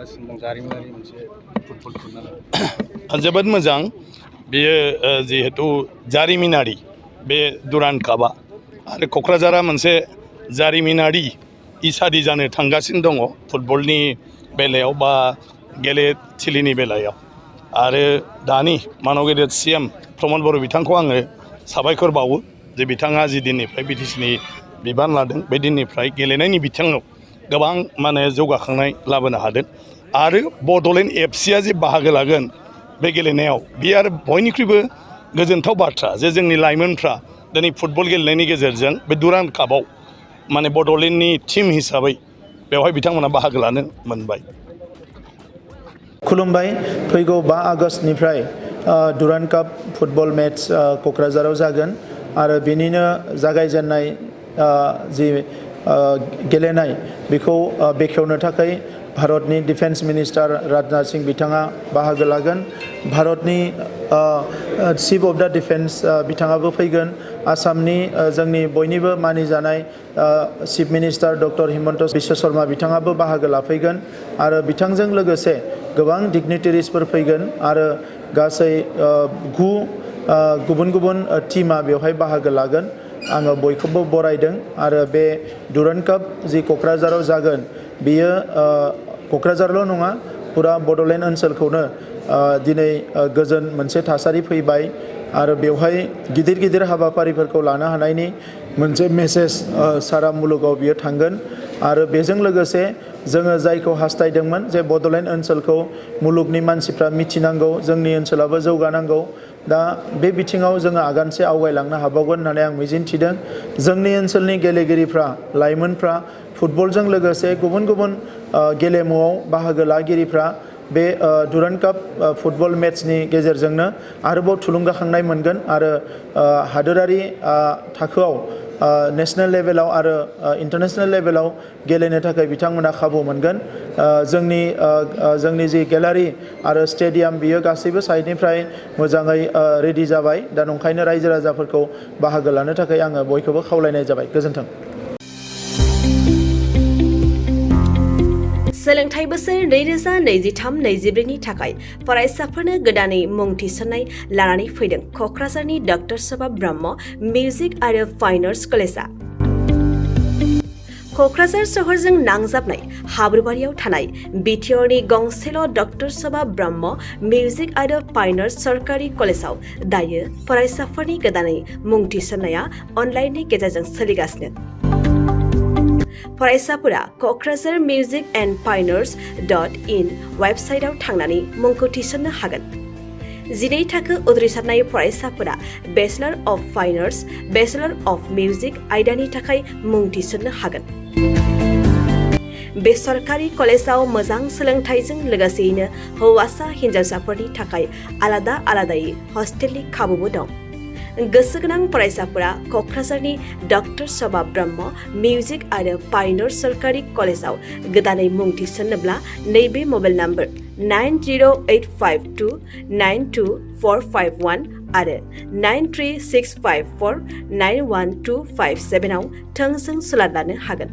थांगासिनो दं जारिमिनारि मोनसे फुटबल टुर्नामेन्ट जोबोद मोजां बेयो जिहेतु जारिमिनारि बे दुरान्ड कापआ आरो क'क्राझारा मोनसे जारिमिनारि इसादि जानो थांगासिनो दङ फुटबलनि बेलायाव बा गेलेथिलिनि बेलायाव आरो दानि मानव गेदेर CM रमद बर' बिथांखौ आङो साबायखर बावो जे बिथाङा जि दिननिफ्राय BTCनि बिबान लादों बे दिननिफ्राय गेलेनायनि बिथिङाव गोबां माने जौगाखांनाय लाबोनो हादों आरो बड'लेण्ड FCआ जे बाहागो लागोन बे गेलेनायाव बे आरो बयनिख्रुइबो गोजोनथाव बाथ्रा जे जोंनि लाइमोनफ्रा दिनै फुटबल गेलेनायनि गेजेरजों बे दुरान्ड कापआव माने बड'लेण्डनि टीम हिसाबै बेवहाय बिथांमोना बाहागो लानो मोनबाय। खुलुमबाय फैगौ 5 आगष्टनिफ्राय दुरान्ड काप फुटबल मेच क'क्राझाराव जागोन आरो बेनिनो जागायजेननाय जि गेलेनाय बेखौ बेखेवनो थाखाय भारतनि डिफेन्स मिनिस्टार राजनाथ सिंह बिथाङा बाहागो लागोन भारतनि चिफ अफ द डिफेन्स बिथाङाबो फैगोन आसामनि जोंनि बयनिबो मानिजानाय chief minister doctor Himanta Biswa Sarma बिथाङाबो बाहागो लाफैगोन आरो बिथांजों लोगोसे गोबां डिगनिटारिसफोर फैगोन आरो गासै 9 गुबुन गुबुन टीमा बेवहाय बाहागो लागोन आङो बयखौबो बरायदों आरो बे दुरान्ड काप जि क'क्राझाराव जागोन बियो क'क्राझारल' नङा पुरा बड'लेण्ड ओनसोलखौनो दिनै गोजोन मोनसे थासारि फैबाय आरो बेवहाय गिदिर गिदिर हाबाफारिफोरखौ लानो हानायनि मोनसे मेसेज सारा मुलुगाव बियो थांगोन आरो बेजों लोगोसे जोङो जायखौ हास्थायदोंमोन जे बड'लेण्ड ओनसोलखौ मुलुगनि मानसिफ्रा मिथिनांगौ जोंनि ओनसोलाबो जौगानांगौ दा बे बिथिङाव जोङो आगानसे आवगायलांनो हाबावगोन होननानै आं मिजिंथिदों जोंनि ओनसोलनि गेलेगिरिफ्रा लाइमोनफ्रा फुटबलजों लोगोसे गुबुन गुबुन गेलेमुआव बाहागो लागिरिफ्रा बे दुरान्ड काप फुटबल मेचनि गेजेरजोंनो आरोबाव थुलुंगाखांनाय मोनगोन आरो हादोरारि थाखोआव नेशनेल लेभेलाव आरो इन्टारनेशनेल लेभेलाव गेलेनो थाखाय बिथांमोना खाबु मोनगोन जोंनि जि गेलारि आरो स्टेडियाम बियो गासैबो साइडनिफ्राय मोजाङै रेडि जाबाय दा नंखायनो रायजो राजाफोरखौ बाहागो लानो थाखाय आङो बयखौबो खावलायनाय जाबाय गोजोन्थों। सोलोंथाइ बोसोर 2023-24 नि थाखाय फरायसाफोरनो गोदानै मुं थिसननाय लानानै फैदों क'क्राझारनि डक्टर सभा ब्रह्म मिउजिक आरो फाइन आर्ट्स कलेजआ। क'क्राझार सहरजों नांजाबनाय हाब्रुबारियाव थानाय बिटिआरनि गंसेल' डक्टर सभा ब्रह्म मिउजिक आरो फाइन आर्ट्स सरकारि कलेजआव दायो फरायसाफोरनि गोदानै मुं थिसननाया अनलाइननि गेजेरजों सोलिगासिनो। फरायसाफोरा क'क्राझार मिउजिक एन्ड फाइन आर्ट्स.in वेबसाइटआव थांनानै मुंखौ थिसननो हागोन। 12 थाखो उद्रिसारनाय फरायसाफोरा bachelor of fine arts, bachelor of music आयदानि थाखाय मुं थिसननो हागोन। बे सरकारि कलेजाव मोजां सोलोंथाइजों लोगोसेयैनो हौवासा हिन्जावसाफोरनि थाखाय आलादा आलादायै हस्टेलनि खाबुबो दं। गोसो गोनां फरायसाफोरा क'क्राझारनि डक्टर सभा ब्रह्म मिउजिक आरो फाइन आर्ट्स सरकारि कलेजाव गोदानै मुं थिसन्नोब्ला नैबे मबाइल नम्बर 9085292451 आरो 9365491257 आव थोंजों सुलाद लानो हागोन।